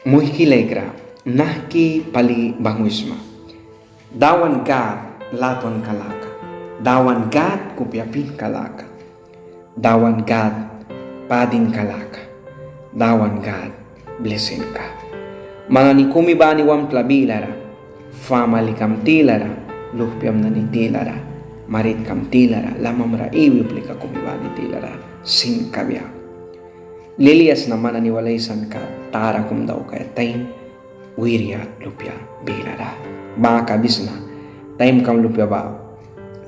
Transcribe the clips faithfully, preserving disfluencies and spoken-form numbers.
Muihki laikra, nahki pali banghwisma. Dawan Gâd latwanka laka. Dawan Gâd kupia pihnka laka. Dawan Gâd padinka laka. Dawan Gâd blisinka. Man nani kumi bani wamtla bilara, famalikam tilara, luhpiam nani tilara, maritkam tilara, lamamra iwi uplika kumi bani tilara sin kabia. Lilia sna man nani wal aisanka tara kum daukaia taim wiria lupia bilara. Ba kabisna taimkam lupia ba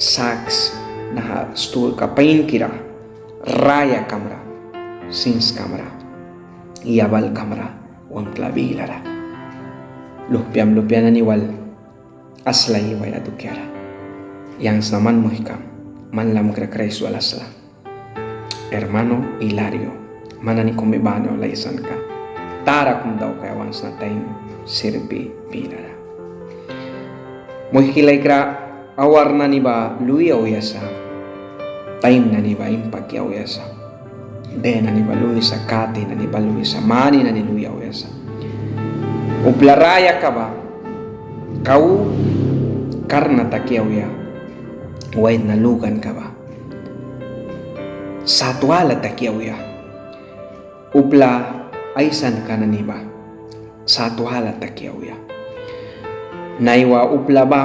saks, naha sturka painkira, rayakamra, sinskamra, yabalkamra, wamtla bilara. Luhpiam lupia nani wal asla iwaia dukiara. Yang sna man muihkam, man lamkra Kraist wal asla. Hermano Hilario, man nani kumi bani wal aisanka tara kum daukaia want sna taim sirpi bilara. Muihki laikra, awar nani ba lui auya sa, taim nani ba impaki auya sa, de nani ba lui sa, kati nani ba lui sa, mani nani lui auya sa. Upla rayaka ba kau karna taki auya, waitna lukanka ba sat wala taki auya. Upla aisanka nani ba sat wala taki auya. Naiwa upla ba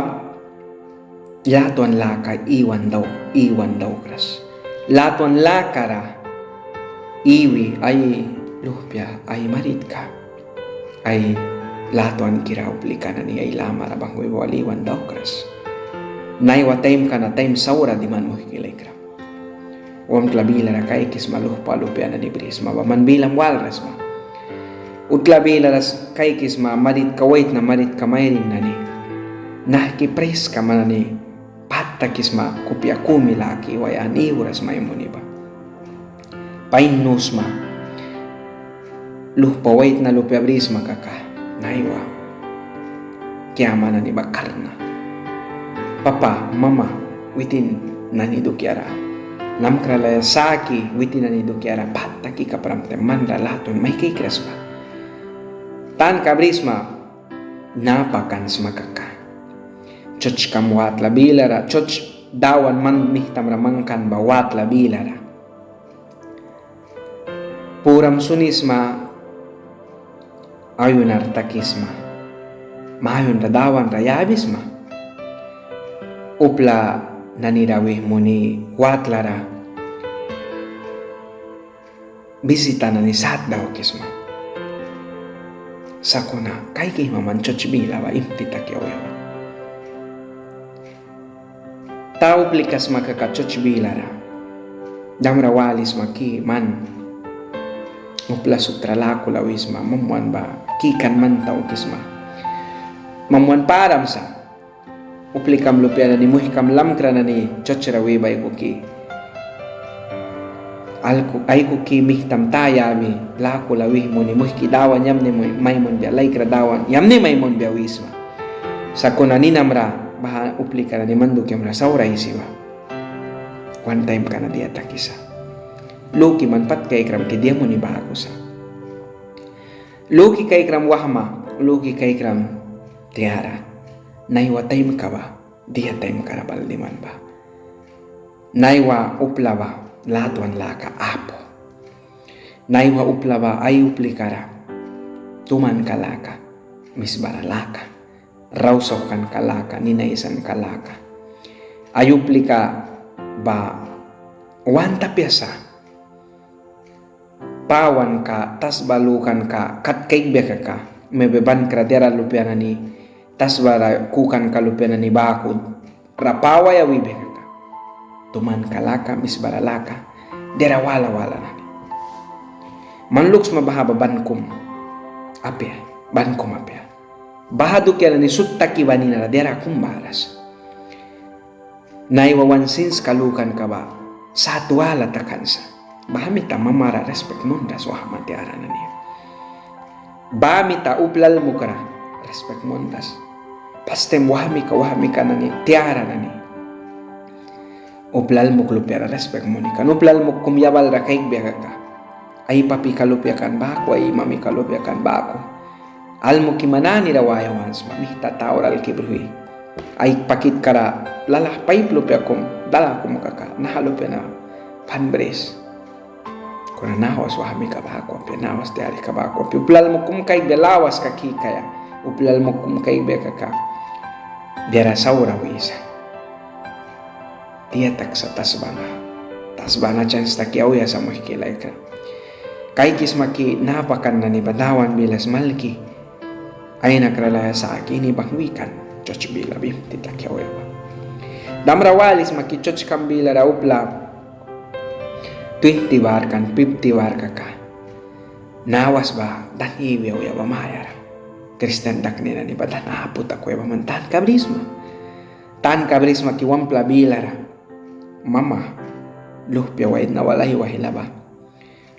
latwan laka iwan dau, iwan daukras. Latwan lakara iwi ai luhpia, ai maritka, ai latwankira uplika nani ai lamara banghwi ba wal iwan daukras. Naiwa taimka na taim saura diman, muihki laikra. Wamtla bilara kaikisma luhpa lupia nani brisma ba man bilam walras ba. Utla bilara kaikisma maritka, waitna maritka mairin nani nahki priska man nani pat takisma kupia kumi laki waia, an iwras mai muni ba. Pain nu sma luhpa waitna lupia brisma kaka, naiwa kiama nani ba karna. Papa, mama, witin nani dukiara, lamkra laya saki witin nani dukiara pat taki kapram taim manra latwan mai kaikras ba. Tanka brisma napakan sma kaka, chuchkam watla bilara, chuch Dawan man mihtamra mangkan ba watla bilara. Puram sunisma, ayunar takisma, mayunra Dawanra yabisma. Upla nanira wih muni watlara visita nani sat daukisma. Sakuna kaikisma man chuch bila ba imti taki auya. Ta uplika sma kaka chuch bilara damra walisma ki man upla sutra lakula wisma, mamwan ba kikan man taukisma. Mamwan param sa. Uplikam lupia nani muihkam lamkra nani chuchra wi ba aikuki, alku, aikuki mihtam ta yabi lakula wih muni, muihki Dawan yamni mai munbia, laikra Dawan yamni mai munbia wisma. Sakuna ninamra baha uplika nani man dukiamra saura aisi ba. Wan taimka na dia takisa. Luki man pat kaikram ki dia muni baku sa. Luki kaikram wahma, luki kaikram tiara. Naiwa taimka ba dia taimkara bal diman ba. Naiwa upla ba latwan laka apu. Naiwa upla ba ai uplikara tumanka laka, misbara laka, rausauhkanka laka, nina aisanka laka. Ai uplika ba want apia sa. Pawanka, tasba lukanka kat kaikbia kaka, mebe bankra diara lupia nani, tasbara kukanka lupia nani baku ra pawaia wibia kaka, tumanka laka, misbara laka, diara wala wala nani. Man luksma baha ba ban kum apia, ban kum apia. Baha dukia nani sut taki ba ninara diara kum bara sa. Naiwa wan sinska lukanka ba sat wala takan sa. Baha mita mamara rispik munras, wahma tiara nani. Baha mita upla almukra rispik munras. Pas taim wahmika, wahmika nani, tiara nani upla almuk lupiara rispik muni kan. Upla almuk kum yabalra kaikbia kaka, ai papika lupia kan baku, ai mamika lupia kan baku, Almuki man nanira waia want sma, mihta taura alki brih wi. Ai pakitkara lalah paip lupia kum, dala kum kaka, naha lupia na ban bris. Kuna nawas wahmika baku apia, nawas tiarika baku apia. Upla almuk kum kaikbia lawaska kikaia. Upla almuk kum kaikbia kaka diara saura wisa. Dia taksa tasba na, tasba na chans taki auya sa, muihki laikra. Kaikisma ki napakan nani ba Dawan bila smalki ai nakra laya saki ini banghwi kan, church bila bimti taki auya ba. Damra walisma ki church kam bilara upla twenty bar kan, fifty bar kaka. Nawas ba dan iwi auya ba mayara. Kristian dakni nani ba dan apu taki auya ba. Man tanka brisma. Tanka brisma ki wamtla bilara. Mama, luhpia waitna wal ai waihla ba.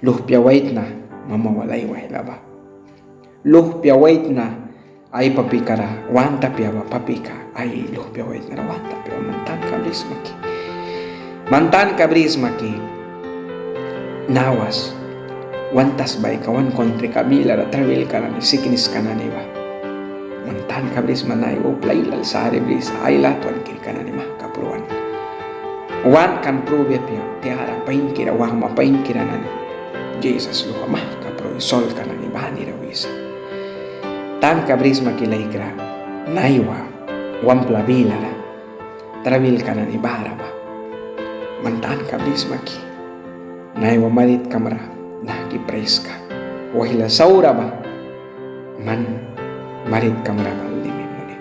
Luhpia waitna, mama wal ai waihla ba. Luhpia waitna ai papikara want apia ba, papika ai luhpia waitnara want apia ba. Man tanka brisma ki. Man tanka brisma ki. Nawas wan tasbaika, wan kontrika bilara trabilka nani, sikniska nani ba. Man tanka brisma naiwa upla ailal sari brisa, ai latwanki ka nani mahka pruan. Wan kan prubia apia tiara painkira, wahma painkira nani. Jisas luha mahka prui solka nani banira wisa. Tanka brisma ki laikra, naiwa wamtla bilara trabilka nani bara ba. Man tanka brisma ki. Naiwa maritkam ra nahki praiska. Waihla saura ba man maritkam ra bal dimi muni.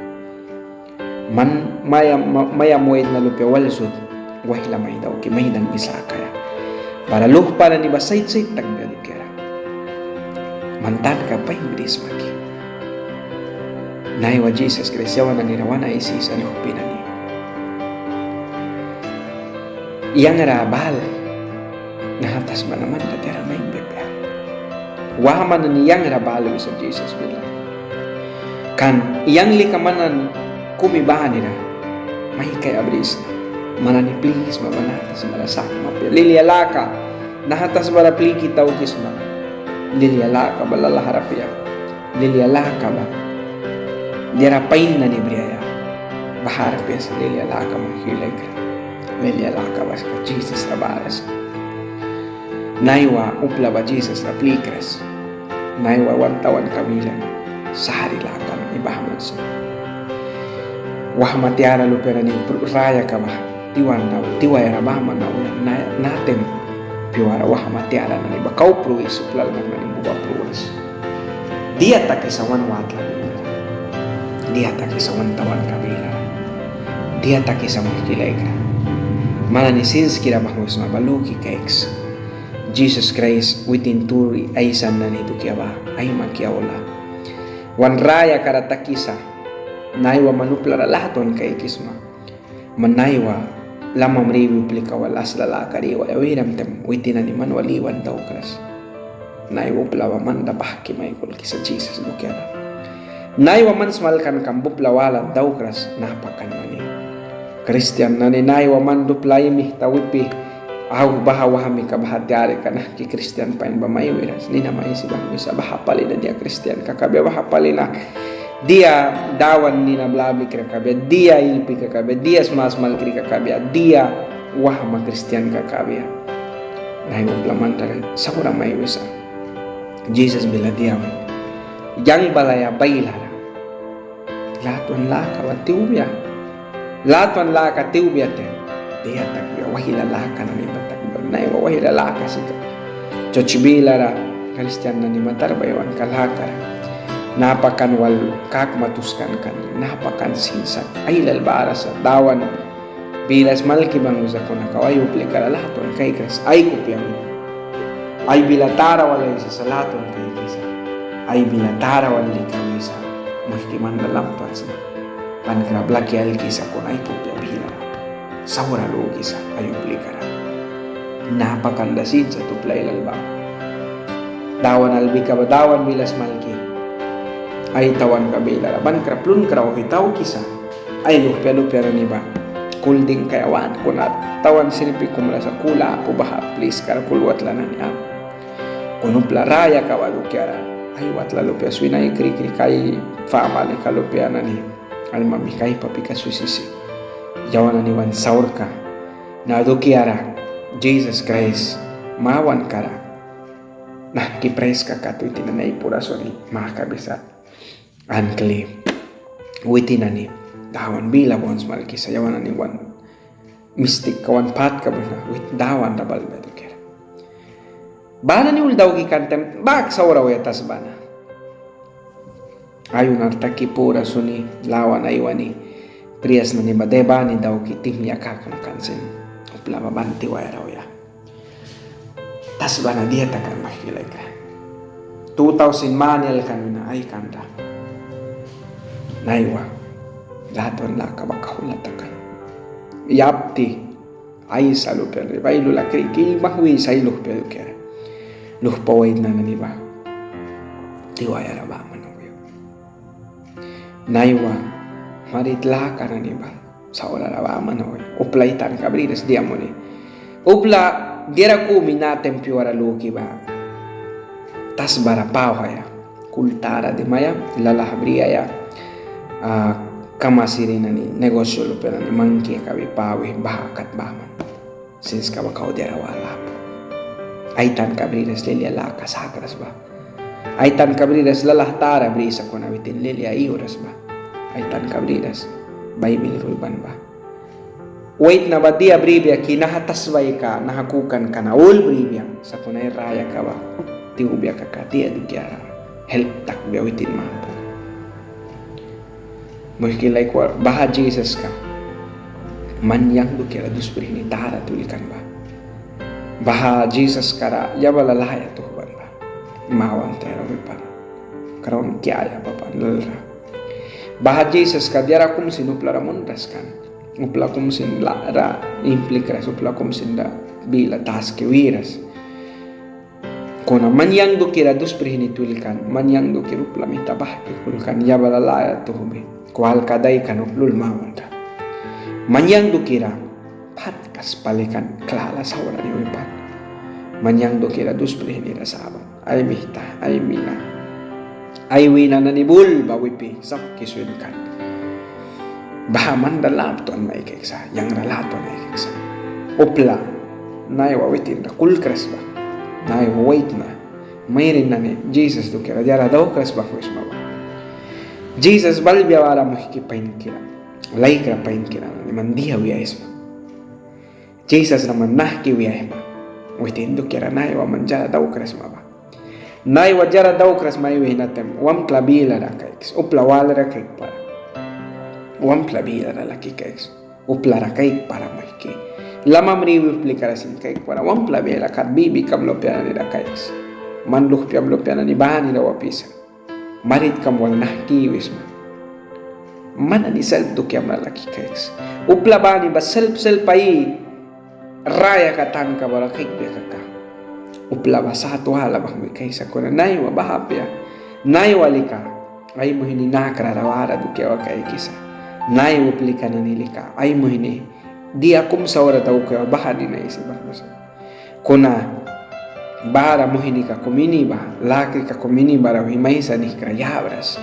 Man maiam waitna lupia wal sut waihla mai dauki, mai dangi sakaia. Bara luhpa nani ba sait sait takbia dukiara. Man tanka pain brisma ki. Naiwa Jisas Kraist yawan nanira wan aisisa luhpi nani. Yang ra bal. Naha tasba na man ra diara mai bepia. Wahma nani yang ra bal wisa Jisas bila. Kan yang lika man nani kumi banira mai kaia brisna. Man nani plikisma ba naha tasba ra sakma apia. Lilia laka naha tasba ra pliki taukisma. Lilia laka ba lalahra apia. Lilia laka ba diara pain nani briaia. Bahara apia sa lilia laka, muihki laikra. Lilia laka ba sika Jisas ra bara sa. Naiwa upla ba Jisas ra plikras. Naiwa wan tawanka bila na sari laka nani bahman sa. Wahma tiara lupia nani rayaka ba tiwan na, tiwaia ra bahman na, na, naha taim pyuara wahma tiara nani ba kau pruis, upla almuk nani ba kau pruis. Dia takisa wan watla bilara? Dia takisa wan tawanka bilara? Dia takisa, muihki laikra? Man nani sinskira banghwisma ba luki kaiks. Jisas Kraist witin turi aisan nani dukia ba aimaki aula. Wan rayaka ra takisa. Naiwa man upla ra latwan kaikisma. Man naiwa lamamra iwi uplika wal asla laka ra iwaia wiram taim witin nani man wal iwan daukras. Naiwa upla ba man ra bahki mai kulkisa Jisas dukiara. Naiwa man smalkankam ba upla walan daukras napakan nani. Kristian nani naiwa man ra upla ai mihta wipi, au baha wahmika baha tiarika nahki kristian pain ba mai wiras. Nina mai aisi banghwisa baha pali na dia kristianka kabia, baha pali na dia Dawan nina blabikra kabia, dia ilpika kabia, dia smasmalkrika kabia, dia wahma kristianka kabia. Naiwa upla man ra saura mai wisa. Jisas bila dia win. Yang balaia bailara latwan laka ba tiwbia. Latwan laka tiwbia taim dia takbia? Waihla laka nani ba takbia. Naiwa waihla laka sika church bilara, kristian nani matara ba yawanka lakara napakan wal kakma tuskan kan, napakan sin sa, ailal bara sa, Dawan bila smalki banghwisa, kuna kau ai uplika ra latwan kaikras, ai kupia wina. Ai bila tara wal aisisa latwan kaikisa. Ai bila tara wal lika wisa, muihki, man ra latwan sma. Ban kra blaki alkisa kuna ai kupia bilara saura lukisa ai uplika ra. Napakan ra sin sat upla ailal baku. Dawan albika ba, Dawan bila smalki ai tawanka bilara ban kra plun kra auhwi taukisa. Ai luhpia lupia nani ba kul dingkaia want, kuna tawan sirpi kumra sa, kul apu baha pliskara, kul watla nani apu. Kuna upla rayaka ba dukiara ai watla lupia swin, ai krikrik, ai famalika lupia nani, ai mamika, ai papika swisisi. Yawan nani wan saurka na dukiara Jisas Kraist mawankara nahki praiska kat witin nani ai pura suni makabisa. Ankli witin nani Dawan bila wan smalkisa, yawan nani wan mistikka, wan patka buna wit Dawan ra balbia dukiara. Baha nani ul dauki kan taim bak saura auya tasba na. Ayunar taki pura suni, lawana aiwani, prias nani ba de bani dauki tihmia kakna kan sin upla ba ban tiwaia ra auya. Tasba na dia takan, muihki laikra. Two thousand mani alkan wina aikanra. Naiwa latwan laka ba kauhla takan. Yapti aisa lupia nani ba, ai lula kriki mahwisa ai luhpia dukiara. Luhpa waitna nani ba tiwaia ra baman auya. Naiwa marit laka nani ba saura ra baman auya. Upla ai tanka briras dia muni. Upla diara kumi na taim pyuara luki ba tasba ra pawaia. Kul tara dimaia, lalah briaia, kamasiri nani, negosio lupia nani mangki yakabi pawi, baha kat baman. Sinska ba kau diara wala apu. Ai tanka briras lilia laka sakras ba. Ai tanka briras lalah tara brisa kuna witin lilia iwras ba. Ai tanka briras Baibil ra ulban ba. Waitna ba dia bribia ki naha tasbaika, naha kukanka na ul bribia, sakuna ai rayaka ba tiwbia kaka dia dukiara help takbia witin mapu. Muihki laikra, baha Jisaska man yang dukiara dus prihni tara twilkan ba. Baha Jisaskara yabala laya tuhban ba. Mawan tara wipan kraun kiaya papan lalra. Baha Jisaska diara kum sin uplara munras kan. Upla kum sin lara implikras, upla kum sin ra bila taski wiras. Kuna man yang dukiara dus prihni twilkan, man yang dukiara upla mita bahki kulkan, yabala laya tuhbi kwalka daikan upla ul mawanra. Man yang dukiara patkas palikan klala saura ni wipan. Man yang dukiara dus prihnira saban. Ai mihta, ai mina, ai wina nani bul ba wipi sauhki swin kan. Baha man ra latwan mai kaiksa, yang ra latwan ai kaiksa. Upla naiwa witin ra kulkras ba, naiwa waitna mairin nani Jisas dukiara diara daukras ba wisma ba. Jisas balbia wala muihki painkira, laikra painkira nani, man dia wiaisma. Jisas ra man nahki wiaisma. Witin dukiara naiwa man diara daukras ma ba. Naiwa diara daukras mai wina taim wamtla bilara kaiks, upla walra kaikpara. Wamtla bilara laki kaiks, uplara kaikpara muihki. Lamamra iwi uplikara sin kaikpara, wamtla bila kat bibikam lupia nanira kaiks. Man luhpiam lupia nani banira wapisa. Maritkam wal nahki iwisma. Man nani selp dukiamra laki kaiks. Upla bani ba selp selp ai rayaka tanka bara kaikbia kaka, upla ba sat wala banghwi kaisa. Kuna naiwa baha apia, naiwa lika ai muihni nakra ra wara dukia ba kaikisa. Naiwa uplika nani lika ai muihni dia kum saura daukaia ba baha nina aisi banghwisa. Kuna bara muihnika kum ini ba, lakrika kum ini bara wih maisa nihkra yabras.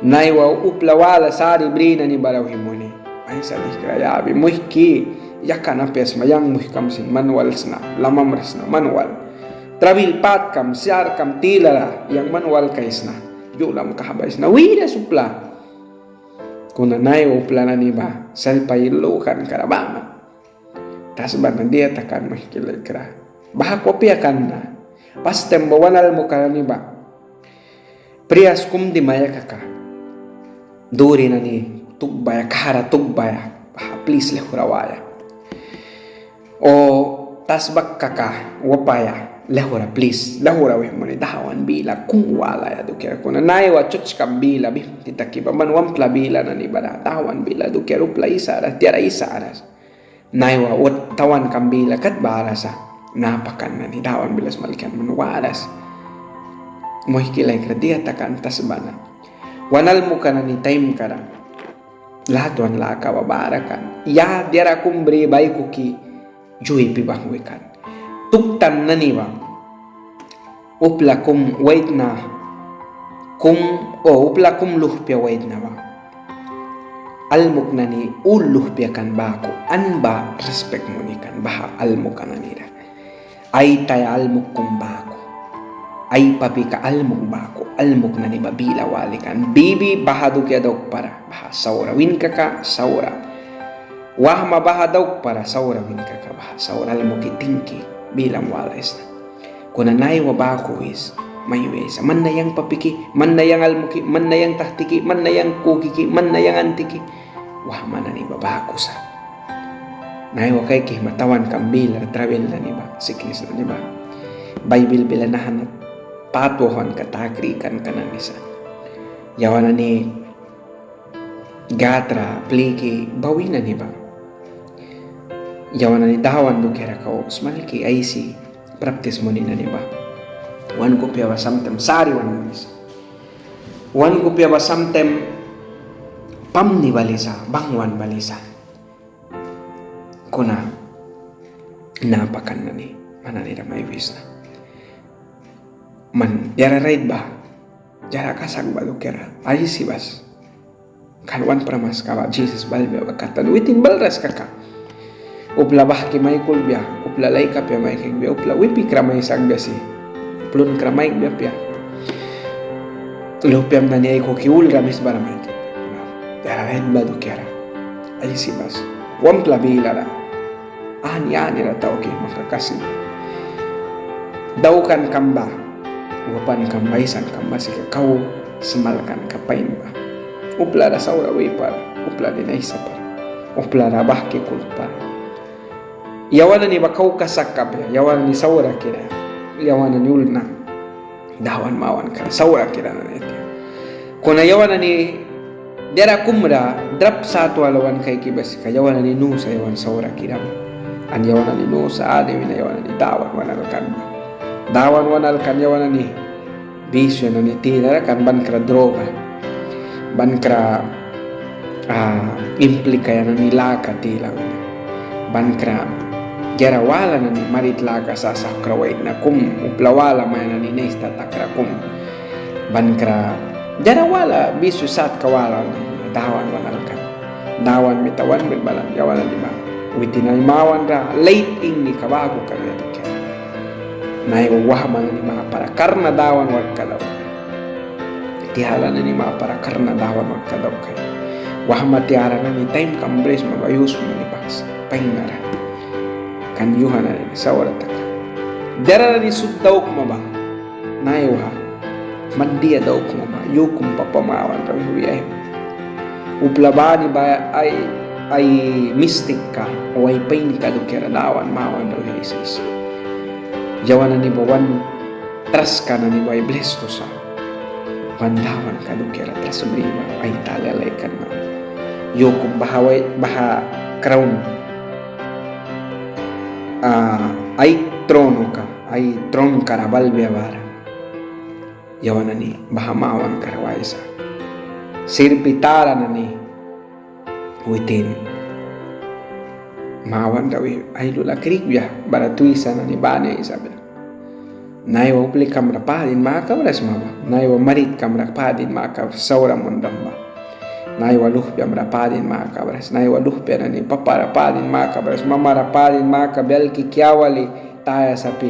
Naiwa upla wala sari bri nani bara wih muni maisa nihkra yabi. Muihki, yakan apia sma, yang muihkam sin man wal sna, lamamra sna man wal. Trabil patkam, syarkam tilara yang man wal kaisna, yulam kahbaisna wiras upla. Kuna naiwa upla nani ba selp ai lukankara baman. Tasba na dia takan muihki laikra. Baha kupia kan na. Pas taim ba wan almuka nani ba prias kum dimaia kaka, duri nani tukbaia, kahra tukbaia, baha plis laihura waia. O tasbak kaka wapaia, laihura plis, laihura wih muni Dawan bila kum walaia dukiara. Kuna naiwa chuchkam bila bihmti taki ba man wamtla bila nani bara Dawan bila dukiara upla aisaras, tiara aisaras. Naiwa wat tawankam bila kat bara sa, napakan nani Dawan bila smalkan man waras. Muihki laikra, dia takan tasba na. Wan almuka nani taimkara latwan laka ba bara kan. Ya diara kum bri ba aikuki yui pi banghwi kan. Tuktan nani ba upla kum waitna kum o upla kum luhpia waitna ba. Almuk nani ul luhpia kan baku, an ba rispik muni kan baha almuka nani ra. Ai taya almuk kum baku, ai papika almuk baku, almuk nani ba bila wali kan. Bibi baha dukia daukpara baha saura win kaka saura. Wahma baha daukpara saura win kaka baha saura almuki tingki bilam walaisna. Kuna naiwa baku wis mai wiaisa. Man na yang papiki, man na yang almuki, man na yang tahtiki, man na yang kukiki, man na yang antiki. Wahma nani ba baku sa. Naiwa kaikisma tawankam bilara trabil nani ba, siknis nani ba. Baibil bila naha na pat wauhwanka ta krikanka nani sa. Yawan nani Gâd ra pliki bawi nani ba, yawan nani Dawan dukiara kau smalki aisi praptis muni nani ba. Wan kupia ba samtaim sari wan munisa. Wan kupia ba samtaim pamni balisa, bangwan balisa. Kuna napakan nani man nani ra mai wisna. Man diara rait ba, diara kasak ba dukiara aisi bas. Kan wan pramaska ba Jisas balbia ba katan witin balras kaka. Upla bahki mai kulkbia, upla laik apia mai kaikbia, upla wipikra mai sakbia si, plunkra maikbia apia. Luhpiam nani aikuki ulra misbara mai kaikbia. Diara rait ba dukiara aisi bas. Wamtla bilara ani anira tauki maka kasi. Daukankam ba, wapankam ba, aisankam ba sika kau smalkanka pain ba. Uplara saura wipara, upla din aisapara, uplara bahki kulkpara. Yawan nani ba kau kasak apia, yawan nani saurakira, yawan nani ulna Dawan mawankara saurakira nani atia. Kuna yawan nani diara kumra drap sat wala wan kaiki ba sika yawan nani nusa yawan saurakira ba. An yawan nani nusa ani wina yawan nani Dawan wan alkan ba. Dawan wan alkan yawan nani bisio nani tilara kan bankra droga, bankra implikaia nani laka tila wina. Bankra diara wala nani marit laka sasahkra waitna kum, upla wala maia nani naista takra kum. Bankra diara wala bisio satka wala nani Dawan wan alkan. Dawan mita wan bri balan yawan nani ba witin ai mawanra lait ingnika baku kabia dukiara. Naiwa wahma nani mapara karna Dawan warkka daukaia. Tiara nani mapara karna Dawan warkka daukaia. Wahma tiara nani taimkam brisma ba yus muni baksa painara. Kan yuha nani saura taka. Diara nani sut daukma ba, naiwa man dia daukma ba yu kum papa mawanra wih wiaia. Upla bani ba ai, ai mistikka o ai painka dukiara Dawan mawanra wih aisisa. Yawan nani ba wan traska nani ba ai blestu sa. Wan Dawanka dukiara tras bri ba ai talia laikan ba. Yu kum baha wai, baha kraun, ai tronoka, ai tronkara balbia bara. Yawan nani baha mawankara waisa. Sirpi tara nani witin mawanra wih ai lula krikbia bara twisa nani bani aisabia. Naiwa uplikamra padin makabras ma ba. Naiwa maritkamra padin makabras saura munram ba. Naiwa luhpiamra padin makabras. Naiwa luhpia nani papara padin makabras, mamara padin makabia alki kiawali taya sapi.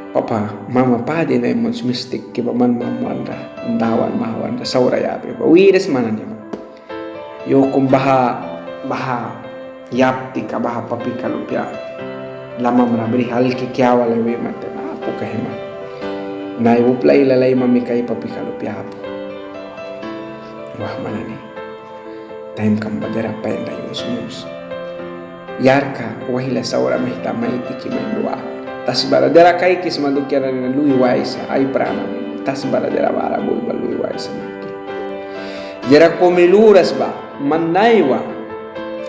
Papa, mama padin ai muns mistikki ba man mawanra, Dawan mawanra saura yabri ba wiras man nani ba. Yu kum baha, baha yaptika, baha papika lupia lamamra brih alki kiawali wima taim apu kaima. Naiwa upla ailal ai mamika ai papika lupia apu. Wahma nani taimkam ba diara painra yus muns. Yarka waihla saura mita mai tiki mai lua. Tasbara diara kaikisma dukiara nina lui waisa ai prana. Tasbara diara bara bul ba lui waisa mita. Diara kumi luras ba man naiwa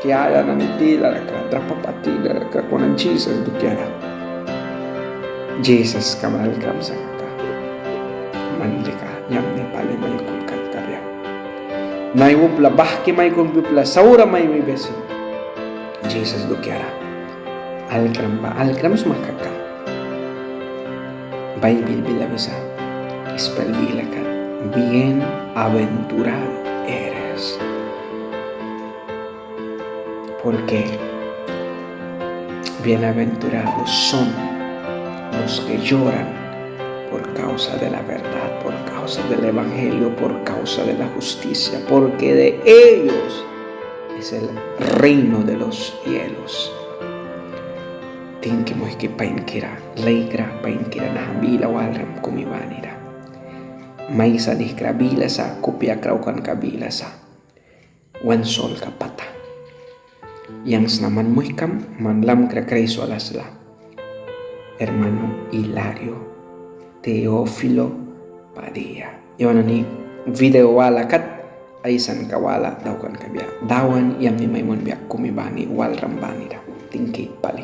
kiaya nani tilara kra, drapapa tilara kra kuna Jisas dukiara. Jisas kamra alkram sa kaka man lika yamni pali mai kulkan kabia. Naiwa upla bahki mai kulki, upla saura mai wibia sin Jisas dukiara alkram ba alkram sma kaka. Baibil bila wisa, Ispel bila kan Bienaventurado eres. Porque bienaventurados son los que lloran por causa de la verdad, por causa del evangelio, por causa de la justicia, porque de ellos es el reino de los cielos. Tingki muihki painkira, laikra painkira, naha bila walram kumi banira. Maisa nihkra bila sa, kupia kraukanka bila sa. Wan solka pata. Yang sna man muihkam, man lamkra Kraist wal asla. Hermano Hilario Teófilo Padilla. Yawan nani video wala kat aisanka wala daukan kabia. Dawan yamni mai munbia kumi bani walram banira. Tingki pali.